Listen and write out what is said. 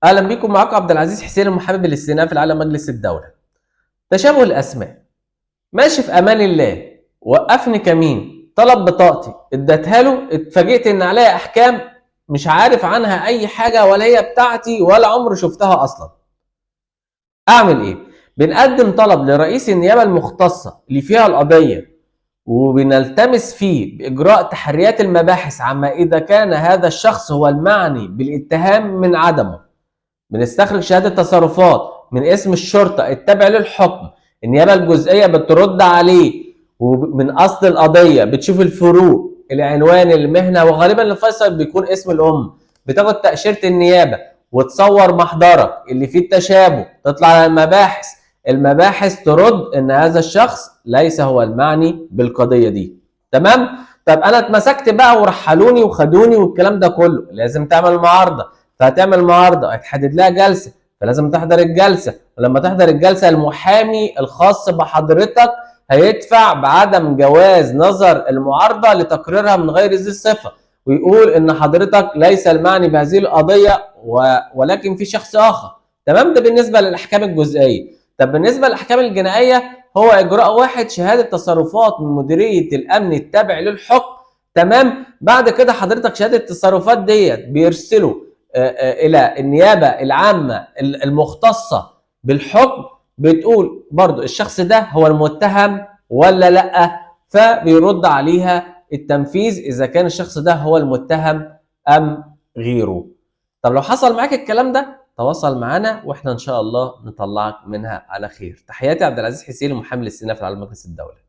اهلا بيكم، معاكم عبد العزيز حسين المحامي بالاستئناف العالي مجلس الدولة. تشابه الاسماء. ماشي في امان الله، وقفني كمين، طلب بطاقتي، اديتها له، اتفاجئت ان عليا احكام مش عارف عنها اي حاجة، ولا هي بتاعتي ولا عمر شفتها اصلا. اعمل ايه؟ بنقدم طلب لرئيس النيابة المختصة اللي فيها القضية، وبنلتمس فيه باجراء تحريات المباحث عما اذا كان هذا الشخص هو المعني بالاتهام من عدمه. بنستخرج شهادة تصرفات من اسم الشرطة التابع للحكم، النيابة الجزئية بترد عليه، ومن اصل القضية بتشوف الفروق، العنوان، المهنة، وغالبا الفيصل بيكون اسم الام. بتاخد تاشيرة النيابة وتصور محضرك اللي فيه التشابه، تطلع على المباحث، المباحث ترد ان هذا الشخص ليس هو المعني بالقضية دي. تمام؟ طب انا اتمسكت بقى ورحلوني وخدوني والكلام ده كله، لازم تعمل معارضة، فهتعمل معارضة هتحدد لها جلسه، فلازم تحضر الجلسة، ولما تحضر الجلسة المحامي الخاص بحضرتك هيدفع بعدم جواز نظر المعارضة لتقريرها من غير ذي الصفة، ويقول ان حضرتك ليس المعني بهذه القضية ولكن في شخص اخر. تمام؟ ده بالنسبة للاحكام الجزئية. طب بالنسبة للاحكام الجنائية هو اجراء واحد، شهادة تصرفات من مديرية الامن التابع للحكم. تمام؟ بعد كده حضرتك شهادة التصرفات ديت بيرسلوا الى النيابة العامة المختصة بالحكم، بتقول برضو الشخص ده هو المتهم ولا لا، فبيرد عليها التنفيذ اذا كان الشخص ده هو المتهم ام غيره. طب لو حصل معاك الكلام ده تواصل معانا واحنا ان شاء الله نطلعك منها على خير. تحياتي، عبد العزيز حسين، محامي الاستئناف على مجلس الدولة.